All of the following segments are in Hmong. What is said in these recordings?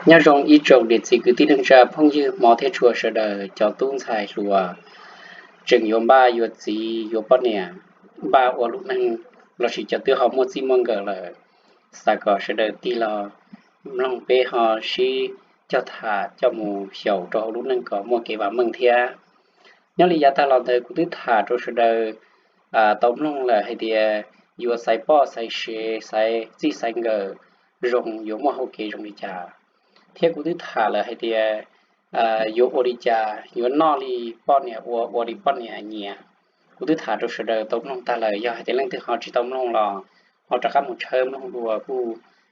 Nyob zoo ib tsoom niam txiv kwv tij neej tsa phooj ywg hmov thiab tshua sawv daws cov tub ntxhais hluas tseem yuav npaj yuav txiv yuav poj niam npaj ua lub neej lossis cov twb ho muaj txij muaj nkawm lawm, xav kom sawv daws tig los mloog peb ho sib cog tham coj mus xyaum rau hauv lub neej kom muaj kev vam meej thiab. Nyob li yav tag los ntawd kuv twb tham rau sawv daws tau mloog lawm hais tias yuav xaiv poj xaiv sev xaiv txij xaiv nkawm zoo yuav muaj hauv kev zoo li cas, thiab kuv twb tham lawm hais tias yuav ua li cas yuav noj li poj niam ua ua li poj niam nyiam. Kuv twb tham rau sawv daws tau mloog tag lawm, yog hais tias leej twg ho tsis tau mloog los ho rov qab mus tshawb mloog dua kuj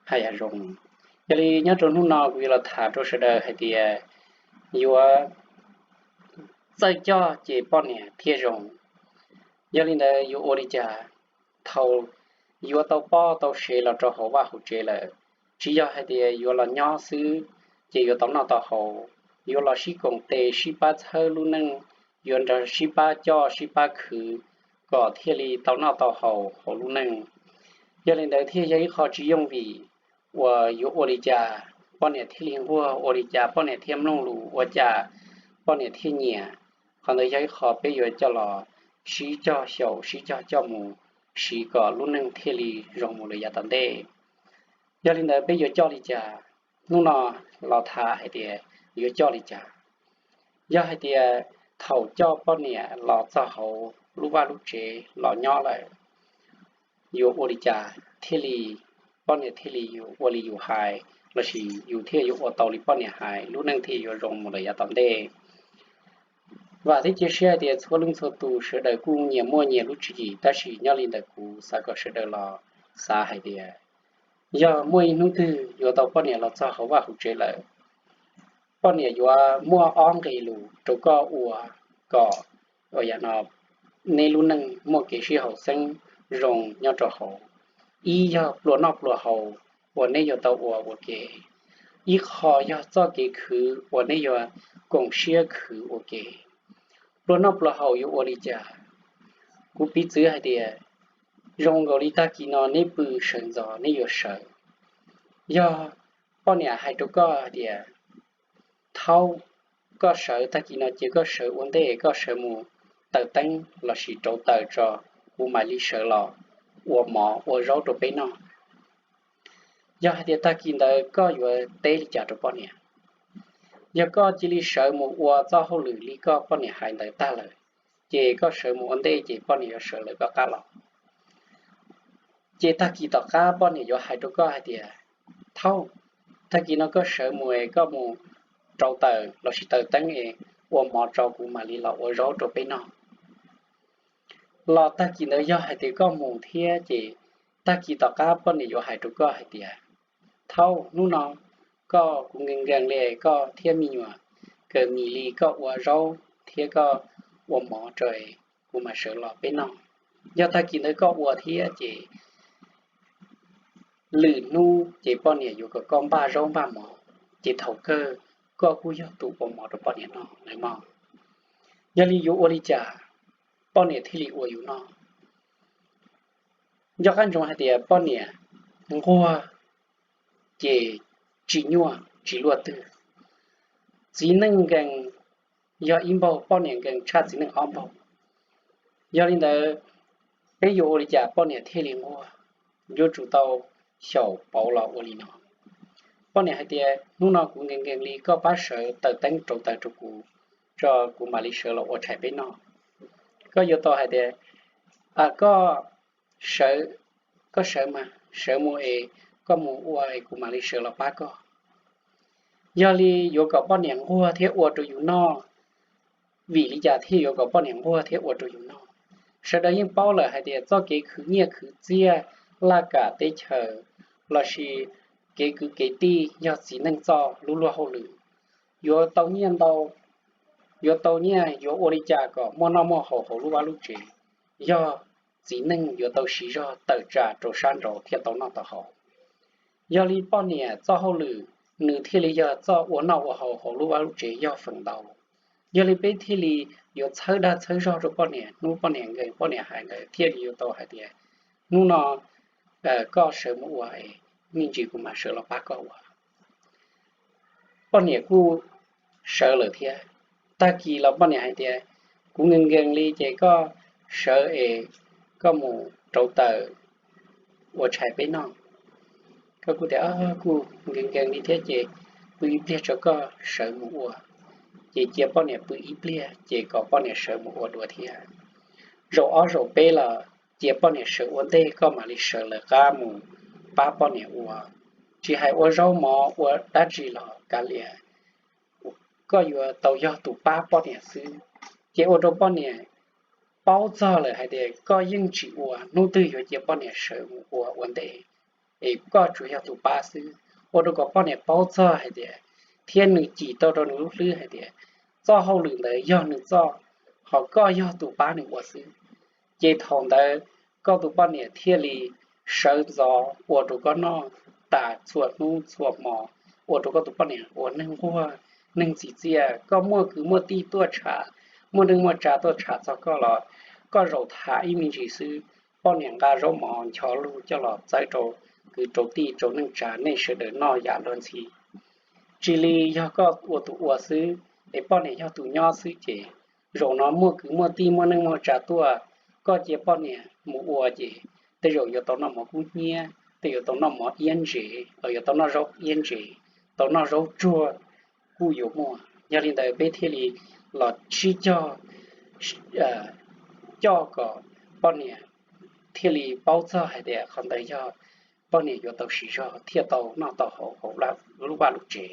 haj yam zoo. Yog li nyob rau hnub no kuv yuav los tham rau sawv daws hais tias yuav txawj coj ces poj niam thiaj zoo. Yog li ntawd yuav ua li cas thaum yuav tau poj tau sev los rau hauv vaj hauv tsev lawm, tsis yog hais tias yuav los nyob xwb ces yuav tau noj tau haus, yuav los sib koom tes sib pab txhawb lub neej, yuav nrog sib pab coj sib pab khwv kom thiaj li tau noj tau haus hauv lub neej. Yog li ntawd thiaj yog ib qho tsis yooj vim uas yuav ua li cas poj niam thiaj li nquag, ua li cas poj niam thiaj mloog lus, ua cas poj niam thiaj nyiam. Qhov ntawd yog ib qho peb yuav coj los sib cog xyaum sib cog coj mus siv kom lub neej thiaj li zoo mus lawm yav tom ntej. Yog li ntawd peb yuav coj li cas? Hnub no los tham hais tias yuav coj li cas. Yog hais tias thaum coj poj niam los txog hauv lub vaj lub tsev los nyob lawm, yuav ua li cas thiaj li, poj niam thiaj li yuav ua li yus hais lossis yus thiaj yuav ua tau li poj niam hais, lub neej thiaj yuav zoo mus lawm yav tom ntej. Vam thiab cia siab hais tias txhua leej txhua tus sawv daws kuj nyias muaj nyias lub tswv yim, tab sis nyob li ntawm kuv xav kom sawv daws los xav hais tias yog muaj ib hnub twg yuav tau poj niam los txog hauv vaj hauv tsev lawm, poj niam yuav muaj ob nqe lus rau koj ua kom ua yam no neb lub neej muaj kev sib haum xeeb zoo nyob rau hauv. Ib yog pluas noj pluas haus uas neb yuav tau ua ua ke, ib qho yog txoj kev khwv uas neb yuav koom siab khwv ua ke. Pluas noj pluas haus yuav ua li cas? Kuv piv txwv hais tias zoo nkaus li tag kis no neb pw sawv ntxov neb yuav sawv, yog poj niam hais rau koj hais tias thaub, koj sawv tag kis no ces koj sawv ua ntej, koj sawv mus taws teeb lossis rauv taws tso, kuv mam li sawv los ua mov ua zaub rau peb noj. Yog hais tias tag kis ntawd koj yuav teb li cas rau poj niam? Yog koj cia li sawv mus ua txoj hauj lwm li koj poj niam hais ntawd tag lawm, ces koj sawv mus ua ntej ces poj niam yuav sawv lawv koj qab los. Ces tag kis tom qab poj niam yuav hais rau koj hais tias thaub, tag kis no koj sawv mus es koj mus rauv taws lossis taws teeb es ua mov tso kuv mam li los ua zaub rau peb noj. Los tag kis ntawd yog hais tias koj mus thiab ces tag kis tom qab poj niam yuav hais rau koj hais tias thaub, hnub no koj kuv nkees nkees li, koj thiab me nyuam kawm mis li, koj ua zaub thiab koj ua mov rau kuv mam sawv los peb noj. Yog tag kis ntawd koj ua thiab ces lwm hnub ces poj niam yuav kom koj npaj zaub npaj mov, ces thaum kawg koj kuj yog tus ua mov rau poj niam noj lawm mog. Yog li yuav ua li cas poj niam thiaj li ua yus noj? Nco qab ntsoov hais tias poj niam nquag ces tsis nyuaj tsis luaj twg. Txiv neej nkees yog ib npaug, poj niam nkees tshaj txiv neej ob npaug. Yog li ntawd, peb yuav ua li cas poj niam thiaj li nquag? Yuav tsum tau xyaum pauv los ua li no. Poj niam hais tias hnub no kuv nkees nkees li, koj pab sawv taws teeb rauv taws rau kuv, tso kuv mam li sawv los ua tshais peb noj. Koj yuav tau hais tias koj sawv, koj sawv mas sawv mus es koj mus ua es kuv mam li sawv los pab koj. Yog li yuav kom poj niam nquag thiab ua rau yus noj, vim li cas thiaj yuav kom poj niam nquag thiab ua rau yus noj? Sawv daws yeej paub lawm hais tias txoj kev khwv nyiaj khwv txiaj, laj kam teb chaws, lossis kev kwv kev tij yog txiv neej txoj lub luag hauj lwm. Yuav tau nyiaj ntau, yuav tau nyiaj yuav ua li cas kom muaj noj muaj haus hauv lub vaj lub tsev, yog txiv neej yuav tau siv zog tawm tsam rau sab nraud thiaj tau noj tau haus. Yog li poj niam txoj hauj lwm nws thiaj li yog txoj ua noj ua haus hauv lub vaj lub tsev yog feem ntau. Yog li peb thiaj li yuav txhawb dag txhawb zog rau poj niam, hnub poj niam nkees poj niam hais ntawd thiaj li yuav tau hais tias hnub no koj sawv mus ua es me ntsis kuv mam sawv los pab koj ua. poj niam kuj sawv lawm thiab. Tag kis los poj niam hais tias, kuv nkees nkees li ces koj sawv es koj mus rauv taws ua tshais peb noj. Koj kuj tias, kuv nkees nkees li thiab ces pw ib pliag tso koj sawv mus ua. Ces cia poj niam pw ib pliag ces kom poj niam sawv mus ua dua thiab. Zaum ob zaum peb los cia poj niam sawv ua ntej koj mam li sawv lawv qab mus pab poj niam ua. Tsis hais ua zaub mov ua dab tsi los kav liam, koj yuav tau yog tus pab poj niam xwb. Ces ua rau poj niam paub txog lawm hais tias koj yeej tsis ua, hnub twg yuav cia poj niam sawv mus ua ua ntej, es koj tsuas yog tus pab xwb. Ua rau kom poj niam paub txog hais tias, thiab nws cim tau rau nws lub hlwb hais tias txoj hauj lwm ntawd yog nws txoj, ho koj yog tus pab nws ua xwb. Ces thaum ntawd koj tus poj niam thiaj li sawv ntxov ua rau koj noj tas txhua hnub txhua hmo, ua rau koj tus poj niam ua neeg nquag, neeg txim txiaj. Koj muaj kwv muaj tij tuaj tsham, muaj neej muaj tsa tuaj tsham txog koj los koj zaum tham ib me ntsis xwb, poj niam nqa zaub mov ncho lug coj los txawb rau kwv rau tij rau neej tsa, nej sawv daws noj yam luag ntxhi. Tsis li yog koj ua tus ua xwb, es poj niam yog tus nyob xwb ces zaum no muaj kwv muaj tij muaj neej muaj tsa tuaj, koj cia poj niam mus ua ces tej zaum yuav tau noj mov kub hnyiab, tej yuav tau noj mov iab ntsev, los yuav tau noj zaub iab ntsev, tau noj zaub tsuag kuj yuav muaj. Yog li ntawd peb thiaj li los sib cog coj kom poj niam thiaj li paub txog hais tias qhov ntawd yog poj niam yuav tau siv zog thiaj tau noj tau haus hauv lub vaj lub tsev.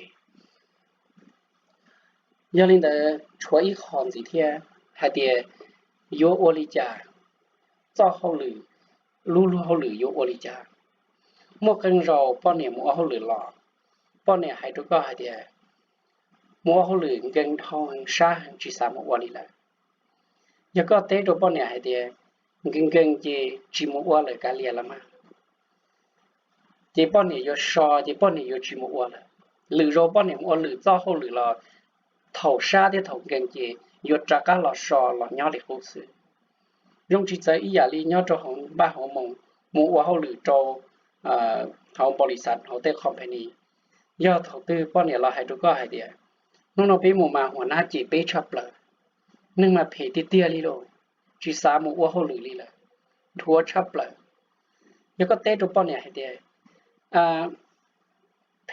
Yog li ntawd tshuav ib qho ntxiv thiab hais tias yuav ua li cas, txoj hauj lwm, lub luag hauj lwm yuav ua li cas. Muaj qee zaus poj niam mus ua hauj lwm los, poj niam hais rau koj hais tias mus ua hauj lwm nkees dhau heev sab heev tsis xav mus ua li lawm. Yog koj teb rau poj niam hais tias nkees nkees ces tsis mus ua lawm kav liam los mas, ces poj niam yuav so ces poj niam yuav tsis mus ua lawm. Lwm zaus poj niam mus ua lwm txoj hauj lwm los thaum sab thiab thaum nkees ces yuav rov qab los so los nyob li qub xwb. Zoo tsis txawv ib yam li nyob rau hauv npaj hauv moos, mus ua hauj lwm rau hauv npaum li xav hauv tej company. Yog thaum twg poj niam los hais rau koj hais tias hnub no peb mus mas huam nab cem peb tshaj plaws, neeg mas phem tiag tiag li lauj, tsis xav mus ua hauj lwm li lawm, dhuav tshaj plaws. Yog koj teb rau poj niam hais tias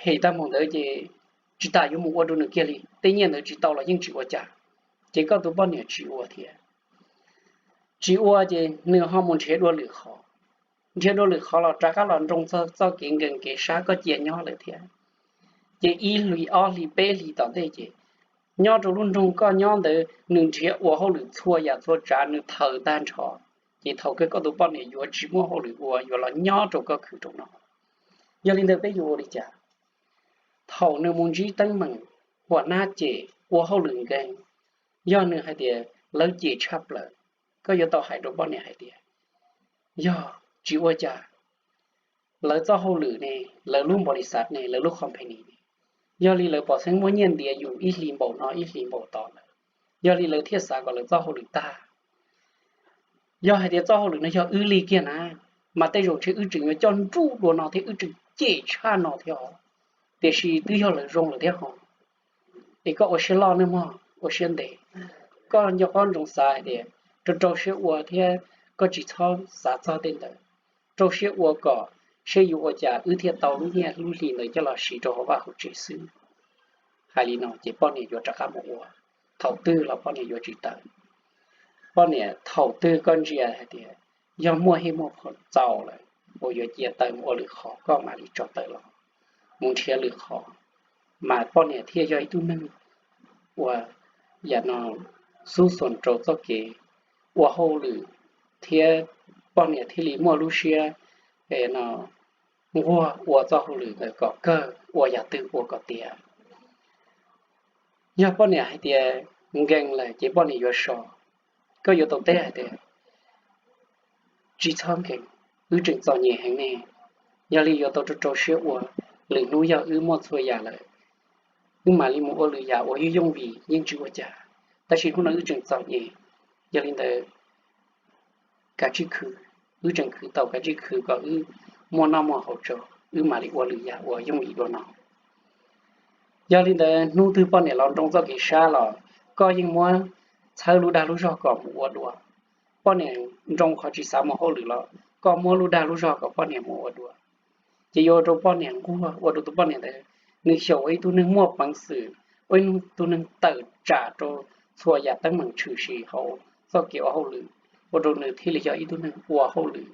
phem tag mus ntawd ces tsis tas yuav mus ua rau nws kiag li, tej nyiaj ntawd tsis tau los yeej tsis ua cas, ces koj tus poj niam tsis ua thiab. Tsis ua ces nws ho mus nrhiav dua lwm qhov, nrhiav dua lwm qhov los rov qab los nroo txog txoj kev nkees kev sab koj cia nyob lawm thiab. Ces ib hlis ob hlis peb hlis tom ntej ces nyob rau lub nroog koj nyob ntawd nws nrhiav ua hauj lwm txhua yam txhua tsav nws thaws tag nrho, ces thaum kawg koj tus poj niam yuav tsis muaj hauj lwm ua yuav los nyob rau koj khwv rau no. Yog li ntawd peb yuav ua li cas? Thaum nws mus ntsib teeb meem, huam nab cem, ua hauj lwm nkees, yog nws hais tias lawv cem tshaj plaws, koj yuav tau hais rau poj niam hais tias yog tsis ua cas, lawv txoj hauj lwm ne, lawv lub npaum li xav ne, lawv lub company ne, yog li lawv pom xeeb muaj nyiaj ntiav yus ib hlis npaum no ib hlis npaum tod lawm, yog li lawv thiaj xav kom lawv txoj hauj lwm tag. Yog hais tias txoj hauj lwm no yog wb li kiag na, mas tej zaum ntshe wb tseem yuav coj nruj dua no thiab wb tseem cem tshaj no thiab os. Tiam sis twb yog lawv zoo lawm thiab ho. Es koj ua siab loj nawb mog, ua siab ntev. Koj nco qab ntsoov xav hais tias rau rau siab ua thiab koj tsis txhob xav txog tej ntawd. Rau siab ua kom seb yuav ua cas wb thiaj tau lub nyiaj lub hli ntawd coj los siv rau hauv vaj hauv tsev xwb. Hais li no ces poj niam yuav rov qab mus ua, thaum twg los poj niam yuav tsis tawm. Poj niam thaum twg koj ntsia hais tias yog muaj hej muaj phom txaus lawm uas yuav cia tawm mus ua lwm qhov koj mam li tso tawm los mus nrhiav lwm qhov, mas poj niam thiaj yog ib tug neeg uas yam no xub xuas rau txoj kev ua hauj lwm thiab poj niam thiaj li muaj lub siab no nquag ua txoj hauj lwm ntawd kom kawg ua yam twg ua kom tiav. Yog poj niam hais tias nkees lawm ces poj niam yuav so, koj yuav tau teb hais tias tsis txhob nkees, wb tseem txom nyem heev ne, yog li yuav tau rau rau siab ua, lwm hnub yog wb muaj txhua yam lawm, wb mam li mus ua lwm yam uas yooj yooj vim yeej tsis ua cas, tab sis hnub no wb tseem txom nyem, yog li ntawd kav tsij khwv, wb tseem khwv tau kav tsij khwv kom wb muaj noj muaj haus tso, wb mam li ua lwm yam uas yooj yim dua no. Yog li ntawd hnub twg poj niam los nroo txoj kev sab los koj yeej muab txhawb lub dag lub zog kom mus ua dua. Poj niam nroo qhov tsis xav mus hauj lwm los koj muab lub dag lub zog kom poj niam mus ua dua. Ces yuav ua rau poj niam nquag, ua rau tus poj niam ntawd nws xyaum ua ib tug neeg muaj peev xwm, ua ib tug neeg tawm tsam rau txhua yam teeb meem tshwm sim hauv txoj kev ua hauj lwm, ua rau nws thiaj li yog ib tug neeg ua hauj lwm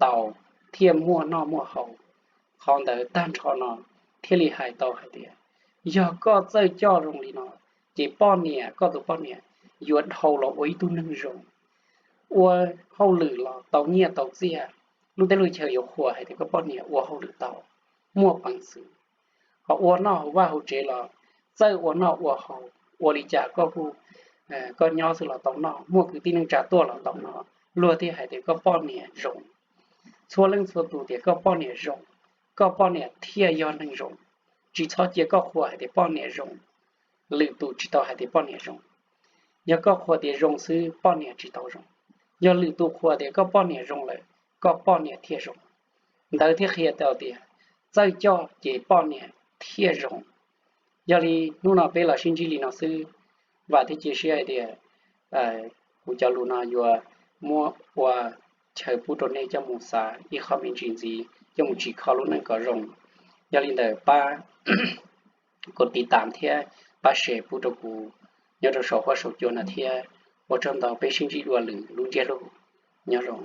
tau thiaj muaj noj muaj haus. Qhov ntawd tag nrho no thiaj li hais tau hais tias yog koj txawj coj zoo li no, ces poj niam, koj tus poj niam yuav dhau los ua ib tug neeg zoo, ua hauj lwm los tau nyiaj tau txiaj, lub teb lub chaw yuav qhuas hais tias koj poj niam ua hauj lwm tau, muaj peev xwm. Ho ua noj hauv vaj hauv tsev los txawj ua noj ua haus, ua li cas koj kuj, koj nyob xwb los tau noj, muaj kwv tij neej tsa tuaj los tau noj, luag thiaj hais tias koj poj niam zoo. Txhua leej txhua tus tias koj poj niam zoo, koj poj niam thiaj yog neeg zoo. Tsis txhob cia koj qhuas hais tias poj niam zoo, lwm tus tsis tau hais tias poj niam zoo. Yog koj qhuas tias zoo xwb poj niam tsis tau zoo. Yog lwm tus qhuas tias koj poj niam zoo lawm, koj poj niam thiaj zoo. Ntawd thiaj qhia tau tias txawj coj ces poj niam thiaj zoo. Yog li hnub no peb los sib ntsib li no xwb, vam thiab cia siab hais tias kuv cov lus no yuav muab ua chaw pub rau nej coj mus xav ib qho me ntsis ntxiv, coj mus tsim kho lub neej kom zoo. Yog li ntawd pab kov tiv tam thiab pab share pub rau kuv nyob rau saum huab saum cua no thiab. Ua tsaug ntau, peb sib ntsib dua lwm lub ntsiab lus. Nyob zoo.